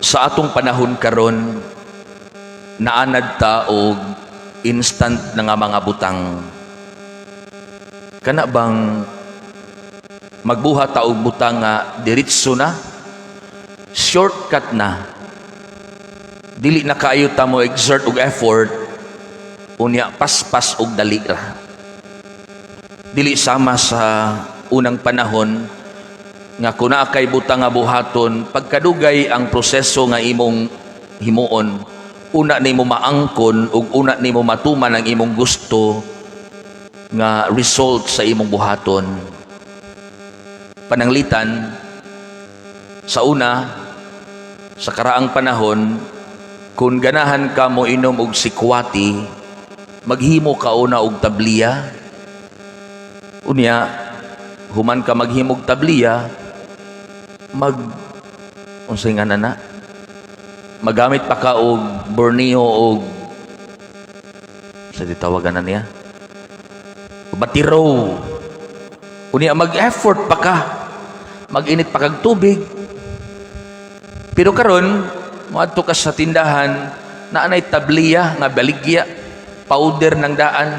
Sa atong panahon karon, naanad ta og instant na nga mga butang. Kana bang magbuhat ta og butang nga diretso na, shortcut na, dili na kaayo ta mo exert og effort, unya paspas og dali ra. Dili sama sa unang panahon nga kung naa kay butang nga buhaton, pagkadugay ang proseso nga imong himuon, una nimo maangkon ug una nimo matuman ang imong gusto nga result sa imong buhaton. Pananglitan, sa una, sa karaang panahon, kung ganahan ka mo inom og sikwati, maghimo ka una og tabliya. Unya, human ka maghimog tabliya, mag unsay nga na, magamit pa ka og Borneo og sa ditawagan na niya batiro. Unya mag-effort pa ka, mag-init pa kag tubig. Pero karon, moadto ka sa tindahan, naa nay tabliya nga baligya, powder ng daan.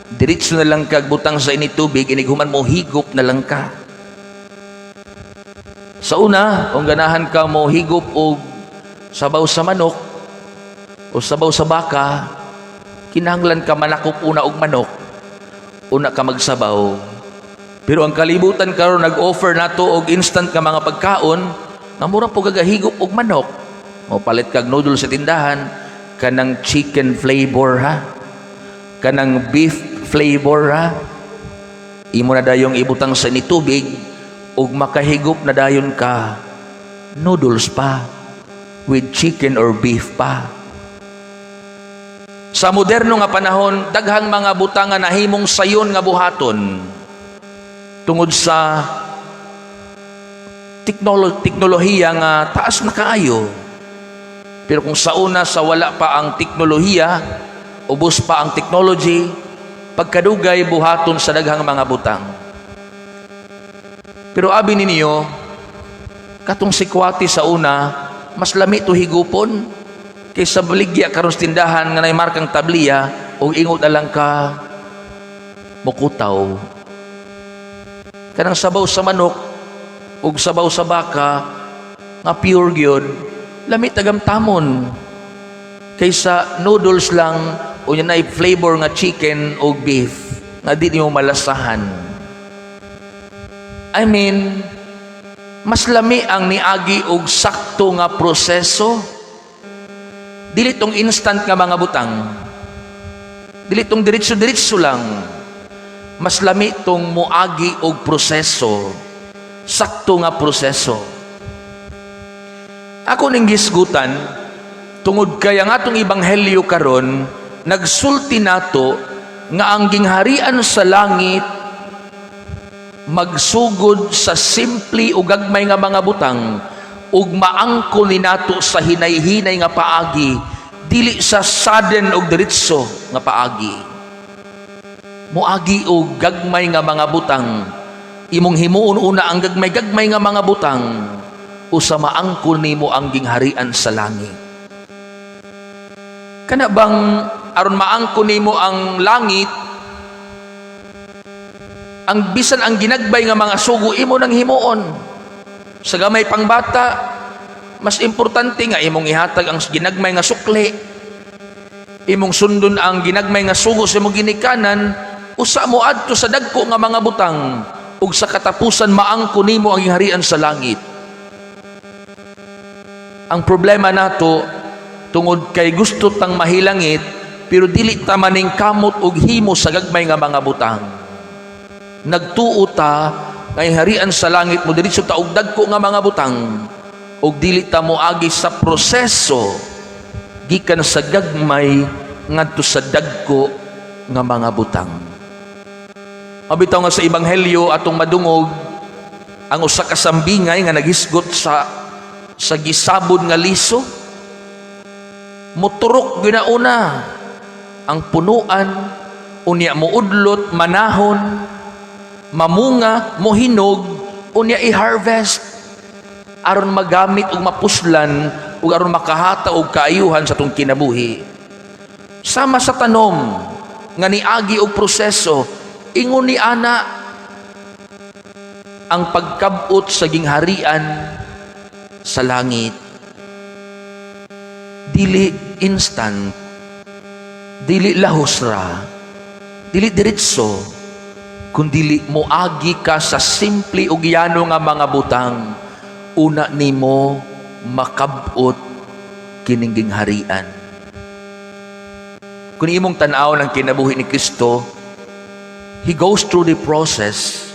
Diretso na lang kag butang sa init tubig, inig human mo higop na lang ka. Sa una, kung ganahan ka mo higop og sabaw sa manok o sabaw sa baka, kinahanglan ka manakop una og manok, una ka magsabaw. Pero ang kalibutan karon nag-offer nato og instant nga mga pagkaon nga mura po gagahigop og manok. Mo palit kag noodle sa tindahan, kanang chicken flavor ha, kanang beef flavor ha. Imo na dayong ibutang sa ni tubig ug makahigop na dayon ka, noodles pa with chicken or beef pa. Sa moderno nga panahon, daghang mga butang nga nahimong sayon nga buhaton tungod sa teknolohiya nga taas na kaayo. Pero kung sa una, sa wala pa ang teknolohiya, ubos pa ang technology, pagkadugay buhaton sa daghang mga butang. Pero abi ninyo, katong sikwati sa una, mas lami to higupon kaysa baligya karon sa tindahan nga nay markang tabliya ug ingot na lang ka mukutaw. Kanang sabaw sa manok ug sabaw sa baka nga pure gyud, lami tagamtamon kaysa noodles lang unya nay flavor nga chicken o beef nga di nimo malasahan. I mean, mas lami ang niagi og sakto nga proseso. Dili tong instant nga mga butang. Dili tong diretso-diretso lang. Mas lami tong muagi og proseso. Sakto nga proseso. Ako ning gisgutan tungod kay ang atong ebanghelyo karon nagsulti nato nga ang gingharian sa langit magsugod sa simple ug gagmay nga mga butang ug maangkon ni nato sa hinay-hinay nga paagi, dili sa sudden ug diretso nga paagi. Moagi og gagmay nga mga butang, imong himuon una ang gagmay-gagmay nga mga butang usa maangkon nimo ang gingharian sa langit. Kana bang aron maangkon nimo ang langit, ang bisan ang ginagbay nga mga sugo imo nang himuon. Sa gamay pang bata, mas importante nga imong ihatag ang ginagmay nga sukli, imong sundon ang ginagmay nga sugo sa imong ginikanan, usa mo adto sa dagko nga mga butang ug sa katapusan maangko nimo ang gingharian sa langit. Ang problema nato, tungod kay gusto tang mahilangit pero dili ta maning kamot og himo sa gagmay nga mga butang. Nagtuo ta nga harian sa langit mo diretso ta og dagko nga mga butang ug dili ta moagi sa proseso gikan sa gagmay ngadto sa dagko nga mga butang. Mabitaw nga sa ebanghelyo atong madungog ang usa ka sambingay nga naghisgot sa gisabon nga liso. Muturok ginauna ang punuan, unya muudlot, manahon, mamunga, mohinog, unya i-harvest. aron magamit ug mapuslan ug aron makahata og kaayuhan sa atong kinabuhi. Sama sa tanom nga niagi og proseso, ingon ni ana ang pagkabot sa gingharian sa langit. Dili instant, dili lahos ra, dili diretso, kundili moagi ka sa simple ug yano nga mga butang, una nimo makabot kining gingharian. Kung imong tan-aw ng kinabuhi ni Kristo, He goes through the process.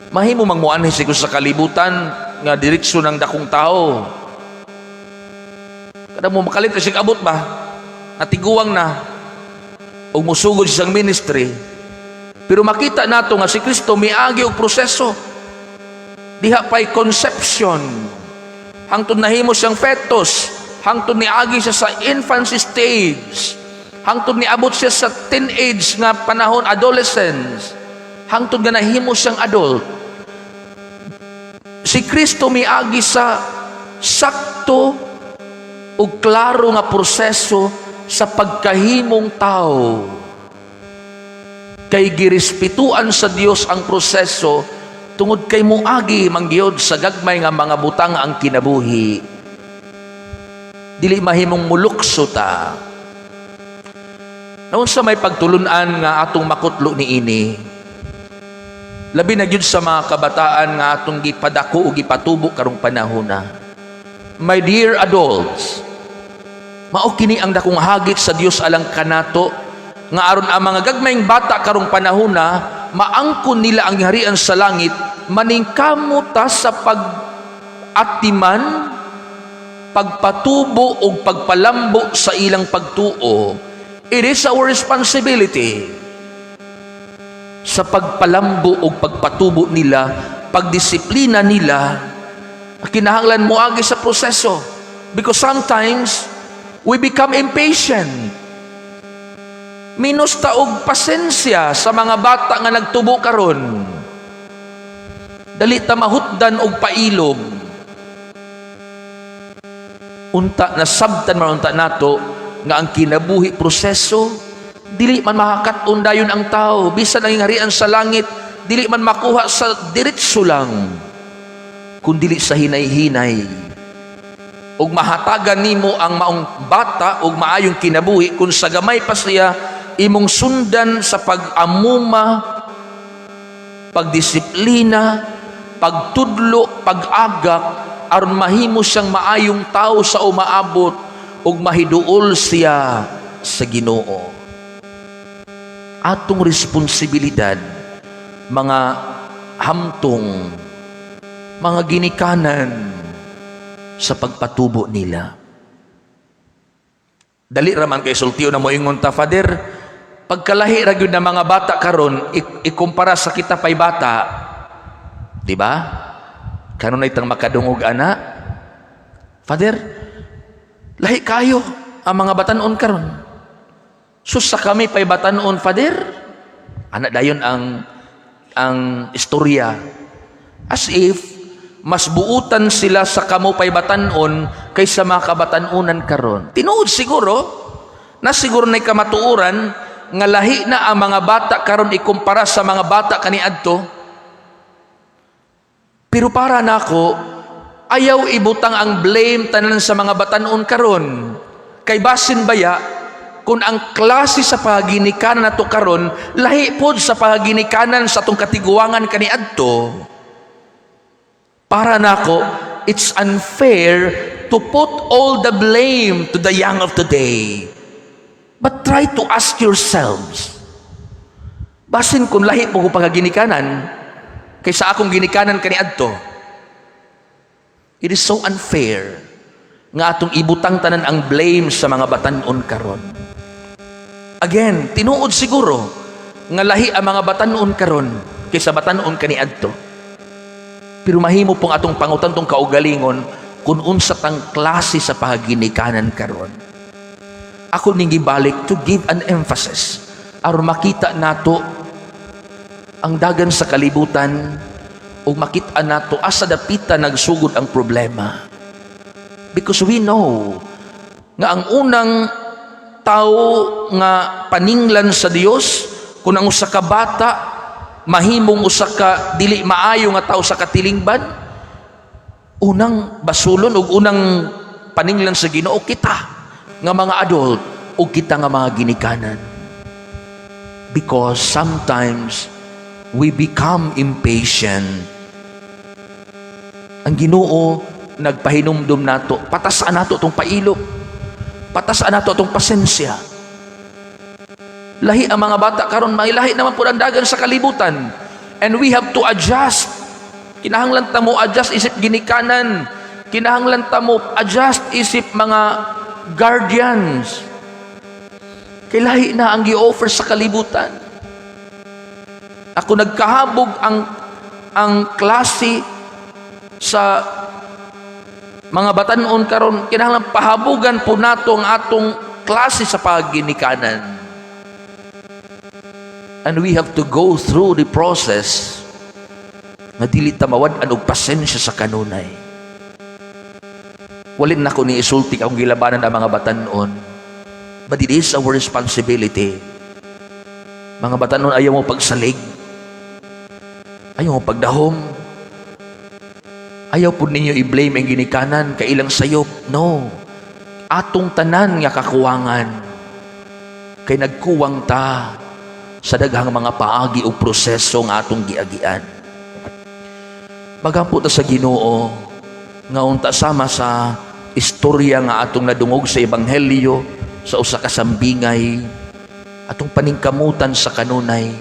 Mahimo mang muanhi si sa kalibutan nga diretso ng dakong tao. Kada mo makalit siya abot ba? Natiguang na. Ug musugod siyang ministry. Pero makita nato nga si Kristo miagi og proseso. Diha pa'y conception. Hangtod nahimo siyang fetus. Hangtod niagi siya sa infancy stage. Hangtod niabot siya sa teenage nga panahon, adolescence. Hangtod nga nahimo siyang adult. Si Kristo miagi sa sakto ug klaro nga proseso sa pagkahimong tao. Kay girespetuan sa Dios ang proseso tungod kay moagi mangyod sa gagmay nga mga butang ang kinabuhi. Dili mahimong mulukso ta. Naunsa may pagtulunan nga atong makutlo niini? Labi na gyud sa mga kabataan nga atong gipadako o gipatubo karong panahona. My dear adults, mao kini ang dakong hagit sa Dios alang kanato nga aron ang mga gagmayng bata karong panahona maangkon nila ang harian sa langit, maningkamot ta sa pag-atiman, pagpatubo o pagpalambo sa ilang pagtuo. It is our responsibility sa pagpalambo o pagpatubo nila, pagdisiplina nila. Kinahanglan moagi sa proseso because sometimes we become impatient. Minus ta og pasensya sa mga bata nga nagtubo karon. Dali ta mahutdan og pailob. Unta nasabtan man unta nato nga ang kinabuhi proseso, dili man makakat-on dayon ang tao, bisan ang harian sa langit dili man makuha sa diretso lang, kundili sa hinay-hinay, ug mahatagan nimo ang maong bata og maayong kinabuhi kung sa gamay pa siya imong sundan sa pag-amuma, pagdisiplina, pagtudlo, pag-agak, aron mahimo siyang maayong tao sa umaabot ug mahiduol siya sa Ginoo. Atong responsibilidad, mga hamtong, mga ginikanan, sa pagpatubo nila. Dali raman kay sultiyo na moingon ta, "Father, pagkalahi ra gyud na mga bata karon ikumpara sa kita pay bata." Di ba? Kanunay tang makadungog ana, "Father, lahi kayo ang mga batanon karon. Sus, sa kami pay batanon, Father." Ana dayon ang istorya. As if mas buutan sila sa kamo pay batanon kaysa mga kabatanunan karon. Tinuod siguro na siguro na kamatuoran nga lahi na ang mga bata karon ikumpara sa mga bata kaniadto. Pero para nako, ayaw ibutang ang blame tanan sa mga batanon karon. Kay basin baya kung ang klase sa paginikanan nato karon lahi pod sa paginikanan sa atong katiguangan kaniadto. Para nako, it's unfair to put all the blame to the young of today. But try to ask yourselves, basin kung lahi mo kung pagaginikanan kaysa akong ginikanan kaniadto. It is so unfair nga atong ibutang tanan ang blame sa mga batanon karon. Again, tinuod siguro nga lahi ang mga batanon karon kaysa batanon kaniadto. Pero mahimo pong atong pangutan tong kaugalingon kung unsa tang klase sa paginikanan karon. Ako ning gibalik to give an emphasis aron makita nato ang dagan sa kalibutan. Ug makita nato asa dapita nagsugod ang problema. Because we know nga ang unang tao nga paninglan sa Dios, kung ang usa ka bata mahimong usa ka dili maayo nga tao sa katilingban, unang basulon ug unang paninglan sa Ginoo, kita nga mga adult ug kita nga mga ginikanan, because sometimes we become impatient. Ang Ginoo nagpahinumdum nato, patasan nato tong pailok, patasan nato tong pasensya. Lahi ang mga bata karon, may lahi naman po ang dagan sa kalibutan, and we have to adjust. Kinahanglan ta mo adjust isip ginikanan, kinahanglan ta mo adjust isip mga guardians, kay lahi na ang gi-offer sa kalibutan. Ako, nagkahabog ang klase sa mga batanon karon. Kinahanglan pahabugan po nato ang atong klase sa pagginikanan, and we have to go through the process nga dili ta mawad-an og pasensya sa kanunay. Wala nako ni isulti akong gilabanan ang mga batanon, but it is our responsibility. Mga batanon, ayaw mo pagsalig, ayaw mo pagdahom. Ayaw po ninyo i-blame ang ginikanan kay ilang sayop. No. Atong tanan nga kakuwangan. Kay nagkuwang ta sa daghang mga paagi o proseso nga atong giagian. Magampo ta sa Ginoo nga unta sama sa istorya nga atong nadungog sa ebanghelyo sa usa ka sambingay, atong paningkamutan sa kanunay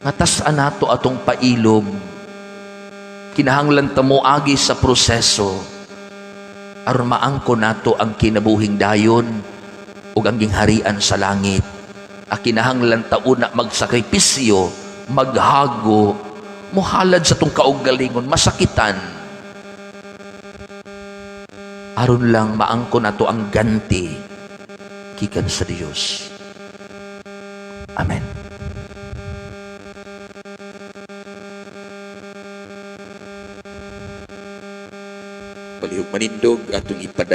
nga tas-an nato atong pailob. Kinahanglan ta moagi sa proseso aron maangko nato ang kinabuhing dayon ug ang gingharian sa langit. A kinahanglan ta una magsakripisyo, maghago, muhalad sa tong kaugalingon, masakitan, aron lang maangko nato ang ganti gikan sa Dios. Amen. Palihog manindog, atong ipaday.